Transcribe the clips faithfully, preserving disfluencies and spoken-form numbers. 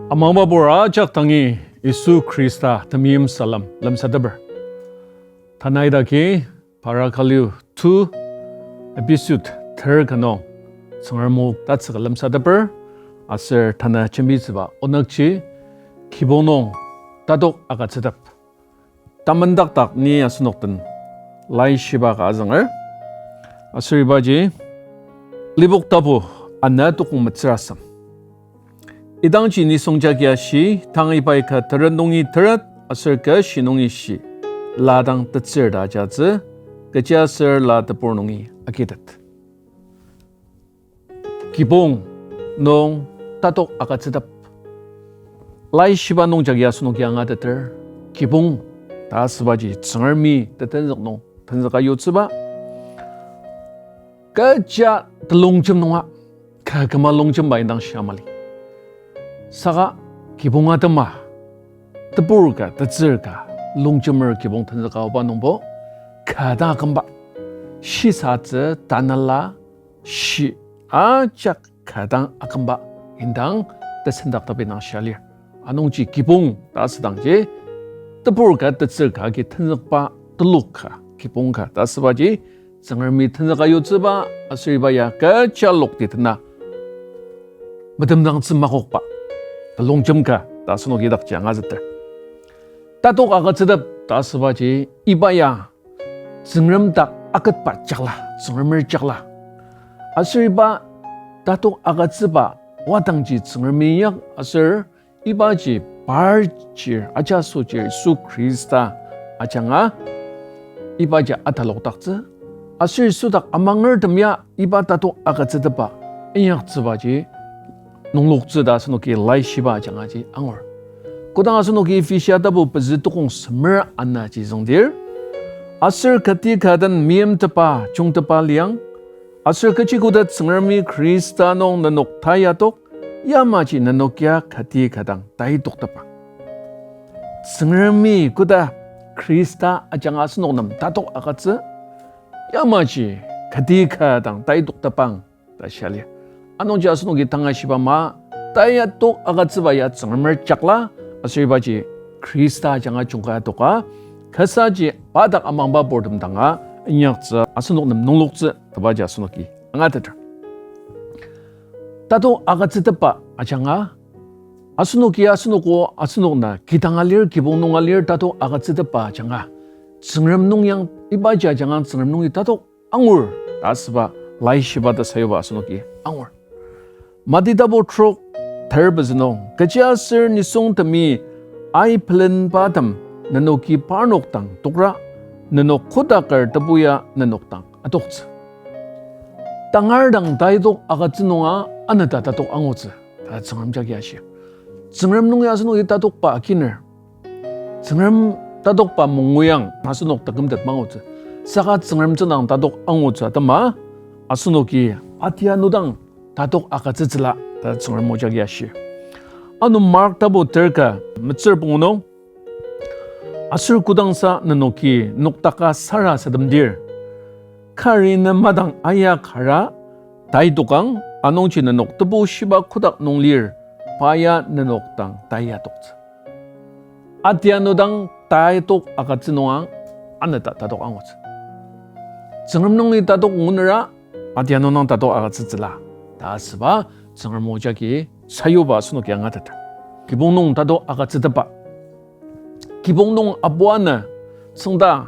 Amangba pur ajak dangi Yisu Khrista temeim salem lemsateper. Tanü idaki Parakaliu two episode ter ka nung Tsüngrem o tatsüka lemsateper, aser tanü jembitsüba onükji kibong nung tatok agütsütep. Tamendakdak ni asenok den laishiba ka azünger. Aser ibaji Lipok tapu ana tukong metsürasem. Idangji nisung jagi ashi, tang ibai ka teret nungi teret, aser ka shi nungi shi, la dang tetsür ta ajatsü, kechiaser la tebur nungi agitet. Kibong nung tatok agütsütep. Laishiba nung jagi asenoki angateter, kibong ta asübaji Tsüngremi tetenzük nung tenzüka yutsüba. Kecha telongjem nunga, kü küma longjemba indang shia mali. Saka kibong atema, tebur ka, tetsür ka, longjemer kibong tenzüka aoba nungbo, kü dang akümba, shisatsü tanela, shi ajak kü dang akümba indang tesendaktep indang shia lir. Anungji kibong ta asüdangji, tebur ka tetsür ka agi tenzükba telok ka, kibong ka ta asübaji, Tsüngremi tenzüka yutsüba, aser iba ya kecha lokti tena metemdangtsü makokba telongjem ka ta asenoki idakji angateter. Tatok agütsütep ta asübaji iba ya Tsüngrem dak aketba jakla, Tsüngremer jakla. Aser iba tatok agütsüba wadangji Tsüngremi inyak aser ibaji par chir, ajaso chir Yisu Khrista ajanga ibaji atalokdaktsü. Aser Yisu dak amangertem ya iba tatok agütsütepa inyaktsübaji nungloktsü ta asenoki laishiba ajangaji angur. Kodang asenoki Ephesia tapu pezü tukong semer anaji züngdir, aser kati ka den meimtepa jungtepa liang, aser kechi koda Tsüngremi Khrista nung nenok tayatok, yamaji nenok ya kati ka dang taitoktepa. Tsüngremi koda Khrista ajanga asenok nem tatok agütsü, yamaji kati ka dang taitoktepang ta shia lir. Anungji asenoki tanga shiba ama, tayatok agütsüba ya Tsüngremer jakla, aser ibaji Khrista ajanga jungka toka, kasaji pa dak amangba purtem danga inyaktsü asenok nem nungloktsü tebaji asenoki angateter. Tatok agütsütepa ajanga, asenoki asenoko asenok na kidang alir, kibong nung alir tatok agütsütepa ajanga, Tsüngrem nung yang ibaji ajanga Tsüngrem nungi tatok angur ta asüba laishiba ta sayuba asenoki angur. Mati tapu trok ter pezü nung, kechiaser nisungtemi ai pelenbatem nenoki parnok dang tokra, nenok kotaker tebu ya nenok dang atoktsü. Tangar dang taitok agütsü nunga anata tatok angutsü ta Tsüngrem jagi ashi. Tsüngrem nungi asenoki tatokba akiner. Tsüngrem tatokba monguyang asenok takümtet mangutsü. Saka Tsüngrem tsüngdang tatok angutsü atema asenoki atianudang tatok agütsütsüla ta Tsüngrem o jagi ashi. Ano Mark tapu ter ka metsür pungu nung, aser kodangsa nenoki noktaka sarasademdir, kari ne madang aya kara taitokang, anungji nenok tebu shiba kotak nung lir, pa ya nenok dang tayatoktsü. Atianudang taitok agütsü nunga anata tatok angutsü. Tsüngrem nungi tatok ngunera atianudang tatok agütsütsüla ta asüba Tsüngrem o jagi sayuba asenoki angateter. Kibong nung tatok agütsütepa, kibong nung abuana tsüngda,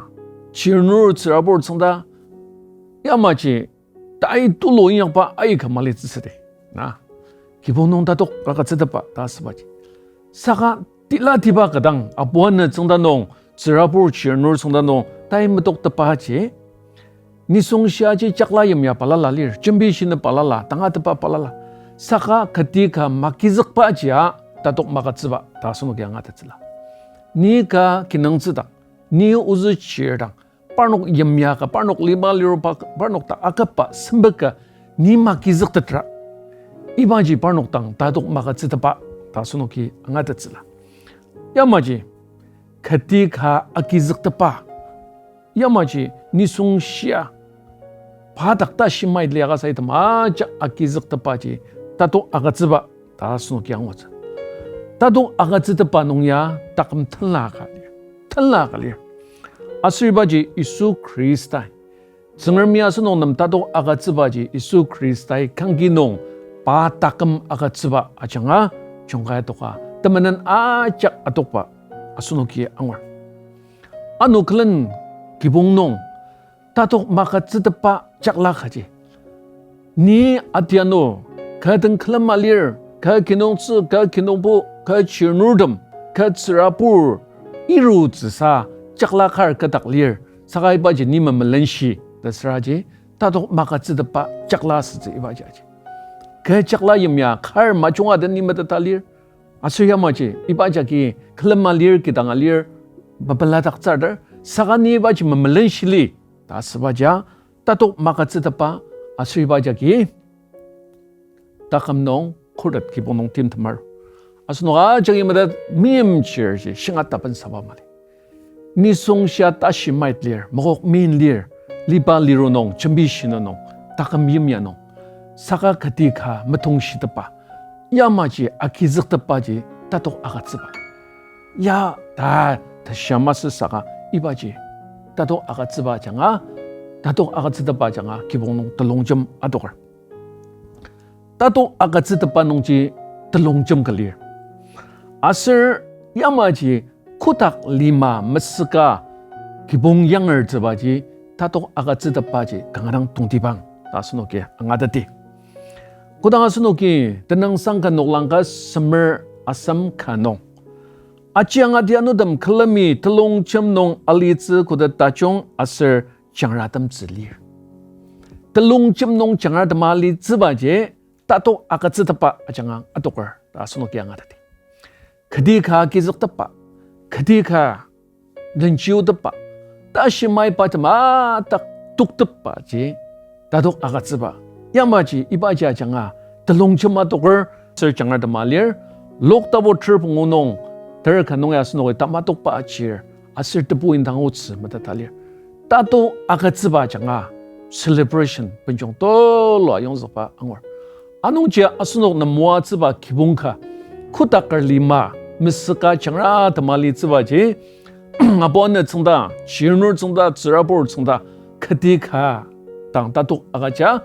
chirnur tsürabur tsüngda, yamaji tai tulu inyakba aika malitsüsüdi. Na, kibong nung tatok agütsütepa ta asübaji. Saka tila tiba kadang abuana tsüngda nung, tsürabur chirnur tsüngda nung tai metoktepaji, nisung shiaji jakla yimya balala lir, jembi shina balala, tangatetba balala. Saka kati ka magizükbaji a tatok magütsüba ta asenoki angatettsüla. Ni ka kinungtsüdang, ni ozü chirdang, parnok yimya ka, parnok lima liruba ka, parnok ta akaba sempet ka, ni magizüktetra, ibaji parnok dang tatok magütsütepa ta asenoki angatettsüla. Yamaji kati ka agizüktepa, yamaji nisung shia pa dak ta shimai liaka sai temaja agizüktepaji tatok agütsüba ta asenoki angutsü. Tatok agütsütepa nung ya taküm tenla ka lir. Tenla ka lir. Aser ibaji Yisu Khrista, Tsüngremi asenok nem tatok agütsübaji Yisu Khristai kangki nung pa taküm agütsüba ajanga jungkai adoka temenen ajak adokba asenoki angur. Ano külen kibong nung tatok magütsütepa jakla kaji, ni adianu, kü den külema lir, kü kinungtsü, kü kinungpo, kü chirnurtem, kü tsürabur, irutsüsa jakla kar kü dak lir, saka ibaji ni memelenshi ta süraji tatok magütsütepa jakla asütsü ibaji aji. Kü jakla yimya kar majunga den ni meteta lir. Aser yamaji iba jagi külema lir, kidanga lir, mepeladaktsüter, saka ni ibaji memelenshili ta asübaji tatok magütsütepa aser iba jagi taküm nung khuret kibong nung timtemar. Asenok ajaki metet meimchirji shinga tapensaba mali. Nisung shia tashi mait lir, mokok meim lir, liba liru nung, jembi shinu nung, taküm yimya nung, saka kati ka metongshitepa, yamaji agizüktepaji tatok agütsüba. Ya ta, ta shia masü saka ibaji tatok agütsüba ajanga, tatok agütsütepa ajanga kibong nung telongjem adoker. Tatok agütsütepa nungji telongjem ka lir. Aser yamaji kotak lima mesüka kibong yangertsübaji tatok agütsütepaji kanga dang tongtibang ta asenoki angateti. Kodang asenoki tenüngsang ka noklang ka semer asem ka nung, ajiang adianutem külemi telongjem nung alitsü koda tajung aser jangratemtsü lir. Telongjem nung jangratema alitsübaji tatok agütsütepa ajanga adoker ta asenoki angateti. Kati ka agizüktepa, kati ka lenchiutepa, tashi maibatem adak toktepaji tatok agütsüba. Yamaji ibaji ajanga telongjem adoker aser jangratema lir. Luk tapu ter pungu nung ter ka nung ya asenoki tamatokba achir aser tebu indang otsü meteta lir. Tatok agütsüba ajanga celebration benjong tulu ayongzükba angur. Anungji asenok nem moatsüba kibong ka, kotak lima mesüka jangratema alitsübaji, apu anü tsüngda, chirnur tsüngda, tsürabur tsüngda, kati ka dang tatok agüja,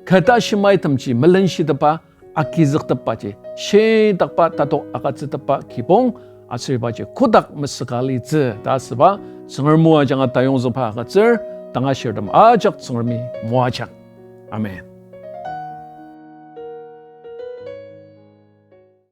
kü tashi maitemji melenshitepa, agizüktepaji, shitakba tatok agütsütepa kibong, aser ibaji kotak mesüka alitsü ta asüba, Tsüngrem o ajanga tayongzükba agütsür, tangashirtem ajak Tsüngremi moajang. Amen.